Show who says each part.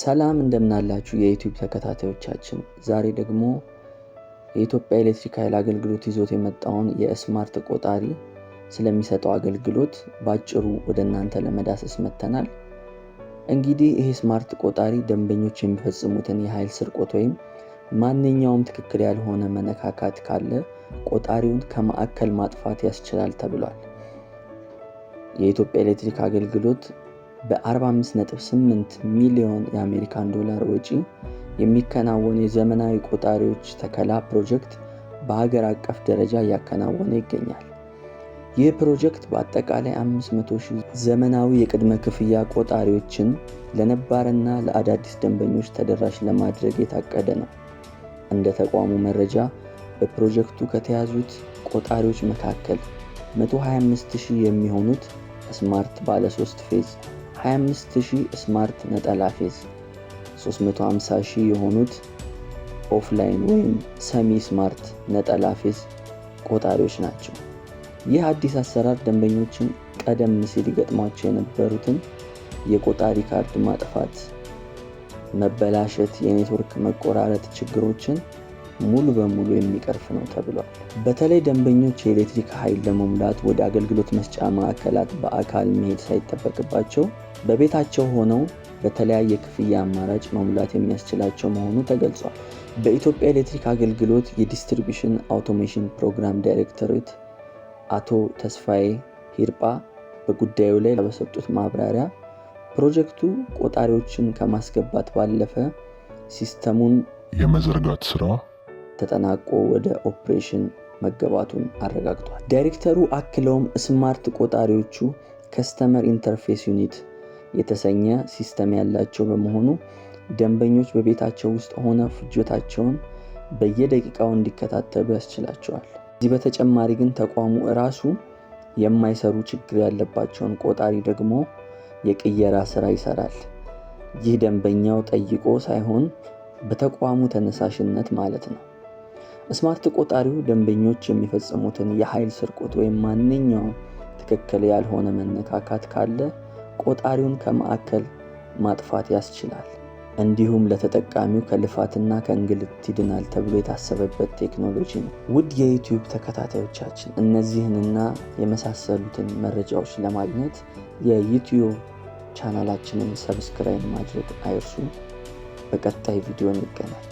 Speaker 1: ሰላም እንደምናላችሁ የዩቲዩብ ተከታታዮቻችን፣ ዛሬ ደግሞ የኢትዮጵያ ኤሌክትሪክ ኃይል አገልግሎት ይዞት የመጣውን የ smart ቆጣሪ ስለሚሰጠው አገልግሎት ባጭሩ ወደ እናንተ ለመዳሰስ መጥተናል። እንግዲህ ይህ smart ቆጣሪ ደንበኞች የሚፈጽሙትን የኃይል ስርቆት ወይም ማንኛውም ትክክል ያልሆነ መነካካት ካለ ቆጣሪውን ከማዕከል ማጥፋት ያስችላል ተብሏል። የኢትዮጵያ ኤሌክትሪክ አገልግሎት በ45.8 ሚሊዮን የአሜሪካን ዶላር ወጪ የሚከናወን የዘመናዊ ቆጣሪዎች ተከላ ፕሮጀክት በሀገር አቀፍ ደረጃ እያከናወነ ይገኛል። ይህ ፕሮጀክት በአጠቃላይ 500 ሺህ ዘመናዊ የቅድመ ክፍያ ቆጣሪዎችን ለነባርና ለአዳዲስ ደንበኞች ተደራሽ ለማድረግ የታቀደ ነው። እንደ ተቋሙ መረጃ በፕሮጀክቱ ከተያዙት ቆጣሪዎች መካከል 125 ሺህ የሚሆኑት smart ባለ 3 phase፣ 25,000 smart ነጠላ phase፣ 350 ሺህ የሆኑት offline ወይም semi smart ነጠላ phase ቆጣሪዎች ናቸው። ይህ አዲስ አሰራር ደንበኞችን ቀደም ሲል ይገጥሟቸው የነበሩትን የቆጣሪ ካርድ ማጥፋት፣ መበላሸት፣ የኔትወርክ መቆራረጥ ችግሮችን ሙሉ በሙሉ የሚቀርፍ ነው ተብሏል። በተለይ ደንበኞች የኤሌክትሪክ ኃይል ለመሙላት ወደ አገልግሎት መስጫ ማዕከላት በአካል መሄድ ሳይጠበቅባቸው በቤታቸው ሆነው በተለያየ ክፍያ አማራጭ መሙላት የሚያስችላቸው መሆኑ ተገልጿል። በኢትዮጵያ ኤሌክትሪክ አገልግሎት የ distribution automation ፕሮግራም ዳይሬክቶሬት አቶ ተስፋዬ ሂርጳ በጉዳዩ ላይ በሰጡት ማብራሪያ ፕሮጀክቱ ቆጣሪዎችን ከማስገባት ባለፈ system ኡን
Speaker 2: የመዘርጋት ስራ
Speaker 1: ተጠናቆ ወደ ኦፕሬሽን መገባቱን አረጋግጧል። ዳይሬክተሩ አክለውም smart ቆጣሪዎቹ customer interface unit የተሰኘ system ያላቸው በመሆኑ ደንበኞች በቤታቸው ውስጥ ሆነ ፍጆታቸውን በየደቂቃው እንዲከታተሉ ያስችላቸዋል። ከዚህ በተጨማሪ ግን ተቋሙ እራሱ የማይሰሩ ችግር ያለባቸውን ቆጣሪ ደግሞ የቅየራ ስራ ይሰራል። ይህ ደንበኛው ጠይቆ ሳይሆን በተቋሙ ተነሳሽነት ማለት ነው። Smart ቆጣሪው ደንበኞች የሚፈጽሙትን የኃይል ስርቆት ወይም ማንኛውም ትክክል ያልሆነ መነካካት ካለ ቆጣሪውን ከማዕከል ማጥፋት ያስችላል። እንዲሁም ለተጠቃሚው ከልፋትና ከእንግልት ይድናል ተብሎ የታሰበበት ቴክኖሎጂ ነው። ውድ የዩቲዩብ ተከታታዮቻችን፣ እነዚህንና የመሳሰሉትን መረጃዎች ለማግኘት የዩቲዩብ ቻናላችንን subscribe ማድረግ አይርሱ። በቀጣይ ቪዲዮ እንገናኝ።